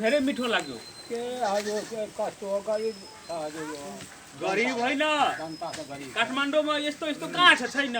धेरै मिठो लाग्यो के हजुर के कस्तो गरिब हजुर गरिब होइन जनता त गरिब काठमाडौँमा यस्तो यस्तो कहाँ छ छैन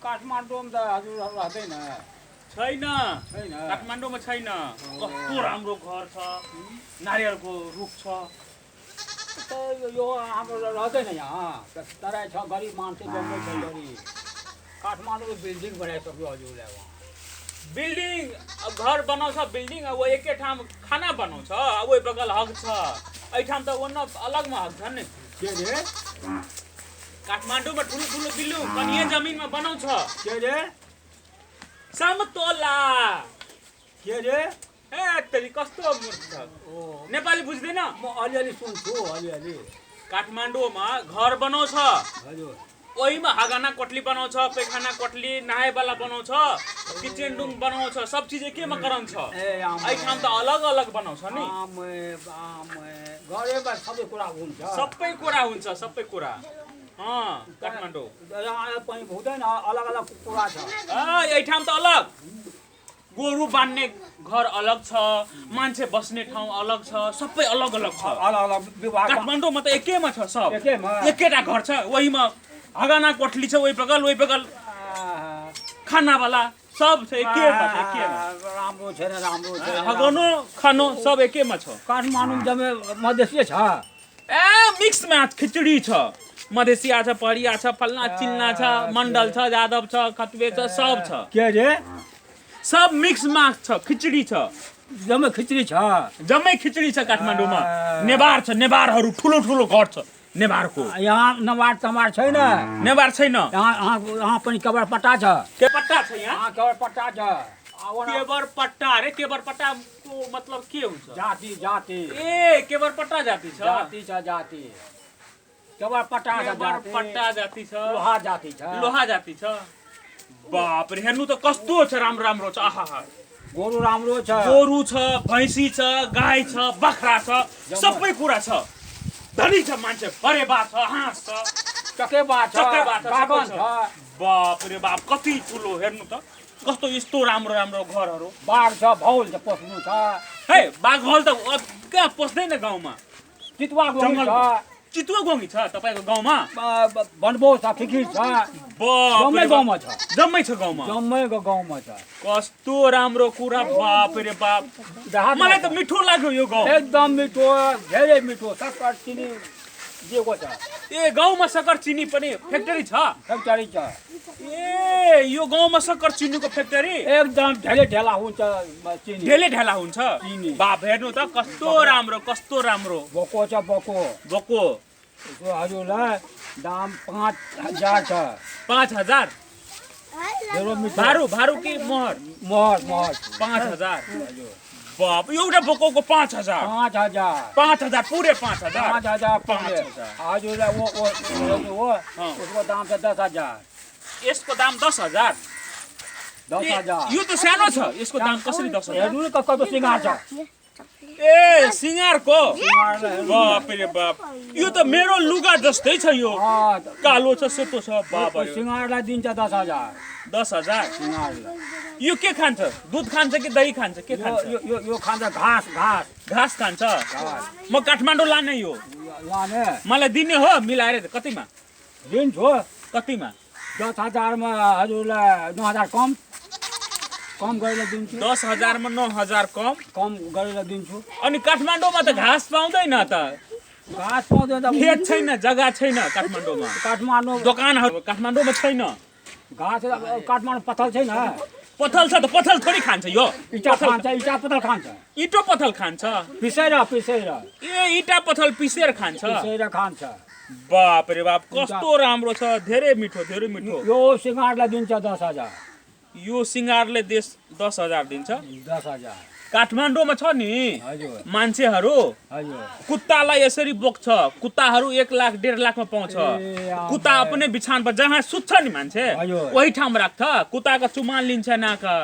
काठमाडौँमा त हजुर रहँदैन छैन छैन काठमाडौँमा छैन कस्तो राम्रो घर छ नारियलको रुख छ त यो हाम्रो रहँदैन यहाँ तराई छ गरिब मान्छे बम्बई छ गरिब काठमाडौँको बिल्डिङ बनाइसक्यो हजुरले अब बिल्डिङ घर बनाउँछ बिल्डिङ अब एकै ठाउँ खाना बनाउँछ अब ओइ बगल हक छ ऐठाम त वन्न अलगमा हक छन् नि के रे काठमाडौँमा ठुलो ठुलो बिल्डिङ कनिया जमिनमा बनाउँछ के रे समतोला के रे ए तेरी कस्तो मूर्ख छ ओ नेपाली बुझ्दैन म अलिअलि सुन्छु अलिअलि काठमाडौँमा घर बनाउँछ हजुर ओहीमा हागाना कोठली बनाउँछ पैखाना कोठली नहायवाला बनाउँछ किचन रुम बनाउँछ सब चिज एकेमा गराउँछ ए ऐठाम त अलग अलग बनाउँछ नि घरैमा सबै कुरा हुन्छ सबै कुरा हुन्छ सबै कुरा काठमाडौँ यहाँ पनि हुँदैन अलग अलग कुरा छ ऐठाम त अलग गोरु बान्ने घर अलग छ मान्छे बस्ने ठाउँ अलग छ सबै अलग अलग छ अलग अलग विभाग काठमाडौँमा त एकेमा छ सब एकेमा एकेटा घर छ वहीमा हगाना कोठली छ ओइ बगल खानावाला सब छ एकेमा छ एकेमा राम्रो छैन राम्रो छैन हगानो खानो सब एकेमा छ काठमाडौँ जम्मै मधेसी छ ए मिक्स म्याच खिचडी छ मधेसिया छ पहरिया छ फल्ना चिल्ना छ मण्डल छ यादव छ खतवे छ सब छ के रे सब मिक्स म्याच छ खिचडी छ जम्मै खिचडी छ जम्मै खिचडी छ काठमाडौँमा नेवार छ नेवारहरू ठुलो ठुलो घर छ नेवारको यहाँ नवार तमार छैन नेवार छैन यहाँ पनि केवर पट्टा छ के पट्टा छ यहाँ केवर पट्टा छ केवर पट्टा अरे केवर पट्टाको मतलब के हुन्छ जाति जाति ए केवर पट्टा जाति छ जाति छ जाति केवर पट्टा छ केवर पट्टा जाति छ लोहा जाति छ लोहा जाति छ बाप रे हेर्नु त कस्तो छ राम्रो राम्रो छ आहा गोरु राम्रो छ गोरु छ भैँसी छ गाई छ बाख्रा छ सबै कुरा छ धनी छ मान्छे परेबा छ हाँस छ चकेबा छ बागन छ बाप रे बाप कति ठुलो हेर्नु त कस्तो यस्तो राम्रो राम्रो घरहरू बाघ छ भौल छ पस्नु छ है बाघ भल त कहाँ पस्दैन गाउँमा चितुवा गोङ छ चितुवा गोङ्गी छ तपाईँको गाउँमा बनबो छ फिकिर छ जम्मै गाउँमा छ जम्मै छ गाउँमा जम्मैको गाउँमा छ कस्तो राम्रो कुरा बाप रे बाप मलाई त मिठो लाग्यो यो गाउँ एकदम मिठो धेरै मिठो सक्कर चिनी दिएको छ ए गाउँमा सक्कर चिनी पनि फ्याक्ट्री छ फ्याक्ट्री छ ए यो गाउँमा सक्कर चिनीको फ्याक्ट्री एकदम ढेले ढेला हुन्छ चिनी ढेले ढेला हुन्छ चिनी बाप हेर्नु त कस्तो राम्रो बोको छ बोको बोको हजुरलाई दाम 5000 छ 5000 भारू कि मोहर मोहर 5000 बाप एउटा बोकोको 5000 5000 पुरै 5000 हजुरलाई वो उसको दाम छ 10000 यसको दाम 10000 यो त सानो छ यसको दाम कसरी 10000 हेर्नु न कस्तो सिंगार छ ए सिंगारको बाप रे बाप यो त मेरो लुगा जस्तै छ यो कालो छ सेतो छ बाप रे सिंगारलाई दिन्छ 10000 सिंगारलाई यो के खान्छ दूध खान्छ कि दही खान्छ के खान्छ यो खान्छ घाँस खान्छ म काठमाडौँ लाने यो लाने मलाई दिने हो मिलाएर कतिमा दिन्छु कतिमा 10000 मा हजुरलाई 9000 कम गरेर दिन्छु 10000 मा 9000 कम गरेर दिन्छु अनि काठमाडौँमा त घाँस पाउँदैन त घाँस पाउँदैन त खेत छैन जग्गा छैन काठमाडौँमा काठमाडौँ दोकानहरू काठमाडौँमा छैन घाँस काठमाडौँ पथल छैन पथल छ त पथल थोडी खान्छ यो इटा खान्छ इटा पथल खान्छ इटो पथल खान्छ पिसेर ए इटा पथल पिसेर खान्छ बाप रे बाप कस्तो राम्रो छ धेरै मिठो यो सिंगारलाई दिन्छ 10000 यो सिंगारले 10000 दिन्छ 10000 काठमाडौँमा छ नि मान्छेहरू कुत्तालाई यसरी बोक्छ कुत्ताहरू 1 लाख 1.5 लाखमा पाउँछ कुत्ता अपने बिछान पर जहाँ सुत्छ नि मान्छे वही ठाउँमा राख्छ कुत्ताको चुमाल लिन्छ नाका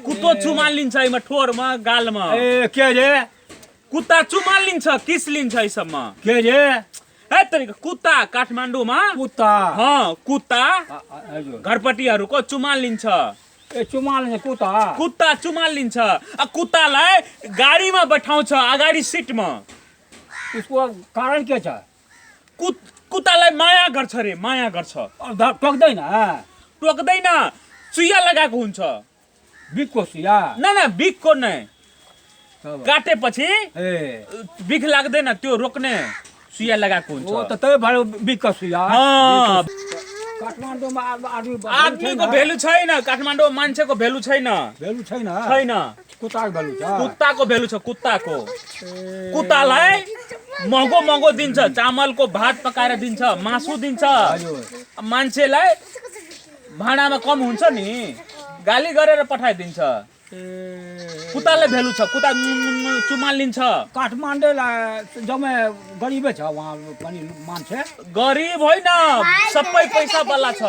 कुत्तो चुमाल लिन्छ इमा ठोरमा गालमा ए के रे कुत्ता चुमाल लिन्छ किस लिन्छ यसम्म के रे है तरिका कुत्ता काठमाडौँमा कुत्ता कुत्ता घरपट्टिहरूको चुमाल लिन्छ ए चुमाल कुत्ता कुत्ता चुमाल लिन्छ कुत्तालाई गाडीमा बैठाउँछ अगाडि सिटमा उसको कारण के छ कुत्तालाई माया गर्छ रे माया गर्छ टोक्दैन टोक्दैन सुइया लगाएको हुन्छ बिखको सुइया न बिखको नै काटेपछि बिख लाग्दैन त्यो रोक्ने सुइया लगाएको हुन्छ ओ त त्यही भएर बिखको सुइया काठमाडौँमा आदमीको भेल्यु छैन काठमाडौँ मान्छेको भेल्यु छैन कुत्ताको भेल्यु छ कुत्तालाई महँगो दिन्छ चामलको भात पकाएर दिन्छ मासु दिन्छ मान्छेलाई भाँडामा कम हुन्छ नि गाली गरेर पठाइदिन्छ कुत्ताले भेल्यु छ कुत्ता चुमाल लिन्छ काठमाडौँलाई जम्मै गरिबै छ वहाँ पनि मान्छे गरिब होइन सबै पैसावाला छ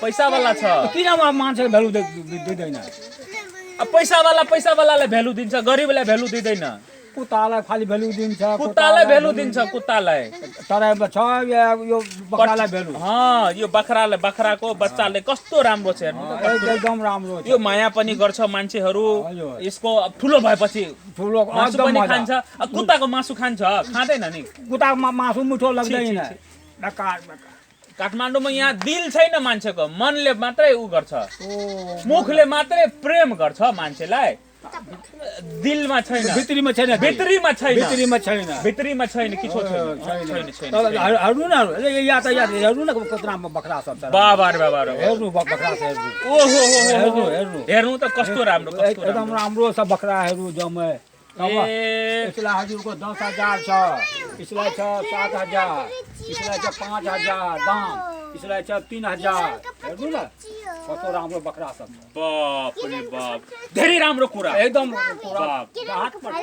पैसावाला छ किन मान्छे भेल्यु दिँदैन पैसावालाले भेल्यु दिन्छ गरिबलाई भेल्यु दिँदैन कुत्तालाई खाली भेल्यु दिन्छ कुत्तालाई भेल्यु दिन्छ कुत्तालाई तर छ यो बख्रालाई भेल्यु यो बाख्राको बच्चाले कस्तो राम्रो छ एकदम राम्रो यो माया पनि गर्छ मान्छेहरू यसको ठुलो भएपछि ठुलो मासु पनि खान्छ कुत्ताको मासु खाँदैन नि कुत्ताको मासु मिठो लाग्दैन काठमाडौँमा यहाँ दिल छैन मान्छेको मनले मात्रै उ गर्छ मुखले मात्रै प्रेम गर्छ मान्छेलाई दिलमा छैन भित्रीमा छैन किछो छैन हेर्नु न हेर्नु न कत्रामा बख्रा छ बाबा हेर्नु बख्रा छ हेर्नु त कस्तो राम्रो एकदम राम्रो छ बख्राहरू जम्मै यसलाई हजुरको 10,000 छ यसलाई छ 7,000 यसलाई छ 5,000 दाम यसलाई छ 3,000 हेर्नु न कस्तो राम्रो बख्रा छ बाप रे बाप धेरै राम्रो कुरा एकदम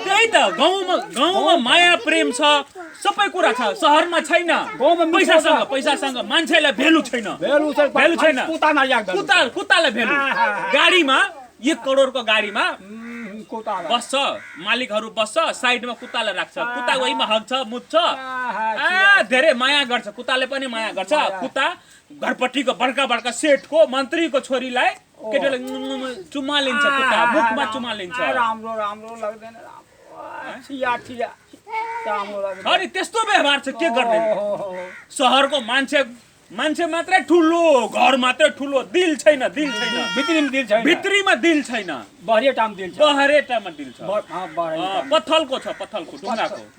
त्यही त गाउँमा माया प्रेम छ सबै कुरा छ शहरमा छैन पैसासँग मान्छेलाई भेल्यु छैन कुत्तालाई भेल्यु गाडीमा 1 करोडको गाडीमा बस्छ मालिकहरू बस्छ साइडमा कुत्तालाई राख्छ कुत्ता वहीमा हग्छ मुत्छ धेरै माया गर्छ कुत्ताले पनि माया गर्छ कुत्ता घरपट्टिको बडका सेठको मन्त्रीको छोरीलाई केटीले चुमा लिन्छ कुत्ता मुखमा चुमा लिन्छ राम्रो लाग्दैन अनि त्यस्तो व्यवहार छ के गर्ने शहरको मान्छे मात्रै ठुलो घर मात्रै ठुलो दिल छैन भित्रीमा दिल छैन बहरेटामा दिल छ पत्थलको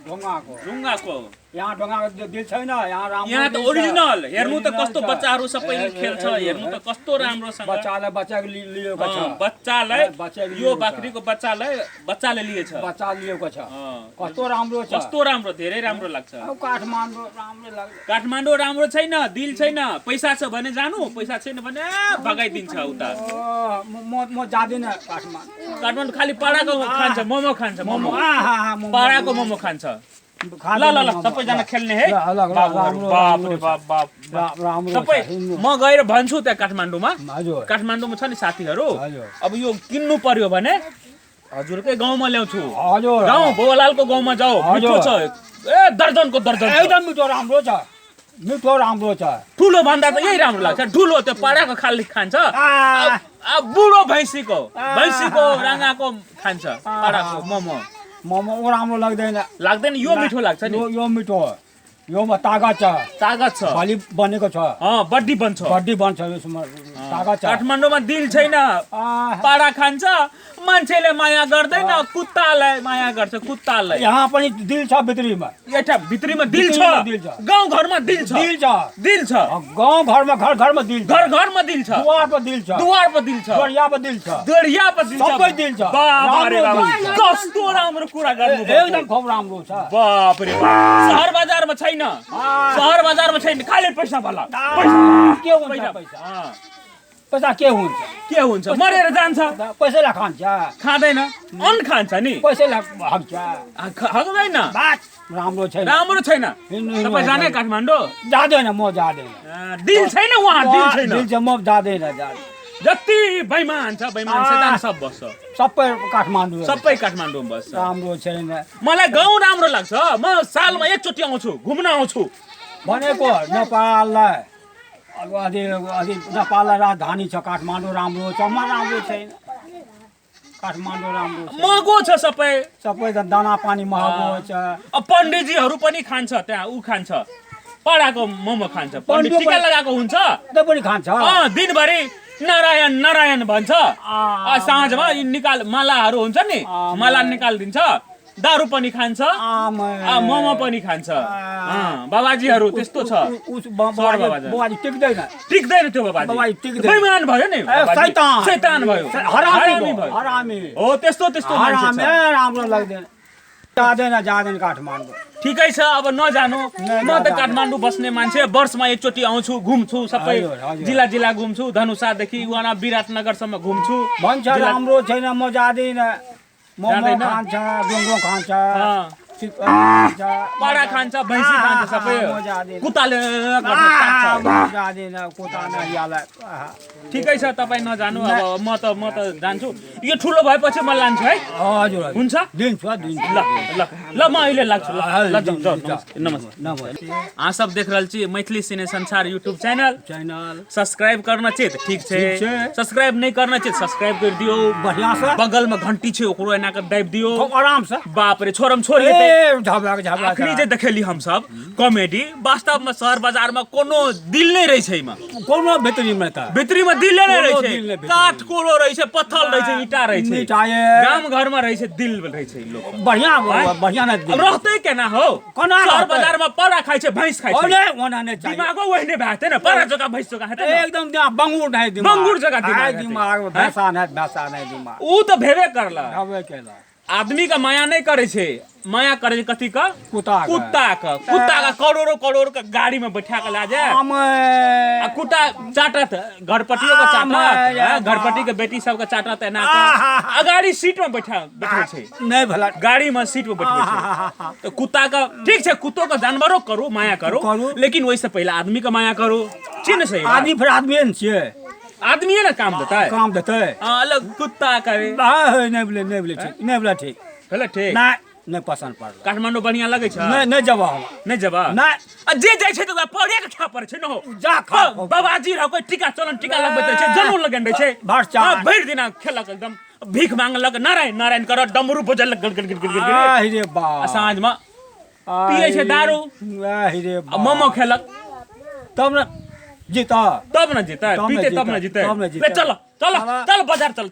ढुङ्गाको यहाँ ढुङ्गाको दिल छैन यहाँ त ओरिजिनल हेर्नु त कस्तो बच्चाहरू सबै खेल्छ हेर्नु त कस्तो राम्रोसँग बच्चालाई यो बाख्रीको बच्चाले लिएछ कस्तो राम्रो धेरै राम्रो लाग्छ काठमाडौँ राम्रो छैन दिल छैन पैसा छ भने जानु पैसा छैन भने भगाइदिन्छ उता म जादिन काठमाडौँ खाली पाडाको खान्छ मोमो खान्छ पाडाको मोमो खान्छ ल सबैजना खेल्ने है सबै म गएर भन्छु त्यहाँ काठमाडौँमा छ नि साथीहरू अब यो किन्नु पर्यो भने हजुरकै गाउँमा ल्याउँछु गाउँ भोलालको गाउँमा जाऊ मिठो छ दर्जनको दर्जन एकदम मिठो राम्रो छ ठुलो भन्दा त यही राम्रो लाग्छ ठुलो त्यो पाडाको खाली खान्छ बुढो भैँसीको राँगाको खान्छ पाडाको मोमो राम्रो लाग्दैन यो मिठो लाग्छ नि यो मिठो योमा तागत छ भली बनेको छ बड्डी बन्छ यसमा तागत छ काठमाडौँमा दिल छैन पाडा खान्छ मान्छेले माया गर्दैन कुत्तालाई माया गर्छ कुत्तालाई यहाँ पनि दिल छ भित्रीमा दिल छ गाउँ घरमा दिल छ गाउँ घरमा घरमा दिल छ दुवार पर दिल छ दरिया पर दिल छ सबै दिल छ कस्तो राम्रो कुरा गर्नु एकदम खूब राम्रो छ बाप रे शहर बजारमा छैन खाली पैसा भला पैसा के हुन्छ मरेर जान्छ पैसालाई खाँदैन अन्न खान्छ नि पैसालाई हग्दैन राम्रो छैन तपाईँ जाने काठमाडौँ जाँदैन म जाँदैन दिल छैन वहाँ दिल छ म जाँदैन जति बेइमान छ सैतान सब बस्छ सबै काठमाडौँ बस्छ राम्रो छैन मलाई गाउँ राम्रो लाग्छ म सालमा एकचोटि घुम्न आउँछु भनेको नेपाललाई अब अझै नेपाल राजधानी छ काठमाडौँ राम्रो छ राम्रो छैन काठमाडौँ राम्रो छ महँगो छ सबै सबै त दाना पानी महँगो छ अब पण्डितजीहरू पनि खान्छ त्यहाँ ऊ खान्छ पडाको मोमो खान्छ पण्डित टिका लगाएको हुन्छ त्यो पनि खान्छ दिनभरि नारायण नारायण भन्छ साँझमा निकाल मालाहरू हुन्छ नि माला निकालिदिन्छ दारू पनि खान्छ मोमो पनि खान्छ बाबाजीहरू त्यस्तो छ बाबाजी टिक्दैन त्यो बाबाजी बेइमान भयो नि शैतान भयो हरामी हो त्यस्तो त्यस्तो मान्छे छ राम्रो लाग्दैन जाँदैन काठमाडौँ ठिकै छ अब नजानु म त काठमाडौँ बस्ने मान्छे वर्षमा एकचोटि आउँछु घुम्छु सबै जिल्ला जिल्ला घुम्छु धनुषादेखि वहाँ विराटनगरसम्म घुम्छु भन्छ राम्रो छैन म जाँदैन मोमो खान्छ गुङ्गो खान्छ पाडा खान्छ भैँसी खान्छ सबै कुताले ठिकै छ तपाईँ नजानु अब म त जान्छु यो ठुलो भएपछि म लान्छु है हजुर हुन्छ दिन्छु ल म अहिले लाग्छु ल नमस्ते अहाँ सब देख रहल छी मैथिली सिने संसार यूट्यूब चैनल सब्सक्राइब करना चाहिए ठीक है सब्सक्राइब नहीं करना चाहिए सब्सक्राइब कर दियो बढ़िया से बगल में घंटी छे ओकरो एना के दाबि दियो आराम से बाप रे छोरम छोरी झबला अखनी जे देखेली हम सब कॉमेडी वास्तव में शहर बाजार में कोनो दिल नहीं रही छै में कोनो भीतरी में दिल नहीं रही छै काठ कोलो रही छै पत्थर रही छै ईटा रही छै गाम घर में रही छै दिल रही छै लोग बढ़िया ना रहते केना हो शहर बाजार में पड़ा खाइ छै भैंस खाइ छै दिमागो वहने भाते न परा जगह भैंस जगह हेतै एकदम बंगुर नहीं बंगुर जगह दिमाग भैंसा नहीं दिमाग ऊ तो भेबे करला केला आदमी का माया नहीं करे छे माया करे छे कथी का कुत्ता का करोड़ों का गाड़ी में बैठा के ला जाए आ कुत्ता चाटत घरपटियों का चाटत घरपटी के बेटी सब का चाटत एना का गाड़ी सीट में बैठे छे नहीं भला गाड़ी में सीट में बैठे छे तो कुत्ता का ठीक छे कुत्तों का जानवरों करो माया करो लेकिन वही से पहले आदमी का माया करो चिन्ह सही आदमी फिर आदमी छे आदमी है ना काम देता है अलग कुत्ता करे नहीं बोले ठीक ठीक नहीं पसंद पड़ल काठमांडू बढ़िया लगे छ नहीं जबा नहीं जबा नहीं जे जाय छै त पड़े के खा पड़े छै न हो जा खा बाबाजी रह कोई टीका चलन टीका लगबैत छै जनू लगन छै भरि दिना खेलक एकदम भीख मांगलक नारायण नारायण कर डमरू बजल रे बा साँझ में पिए छै दारू रे मोमो खेलक तब न जीता पीते तब न जीते चलो चलो चल बाजार चल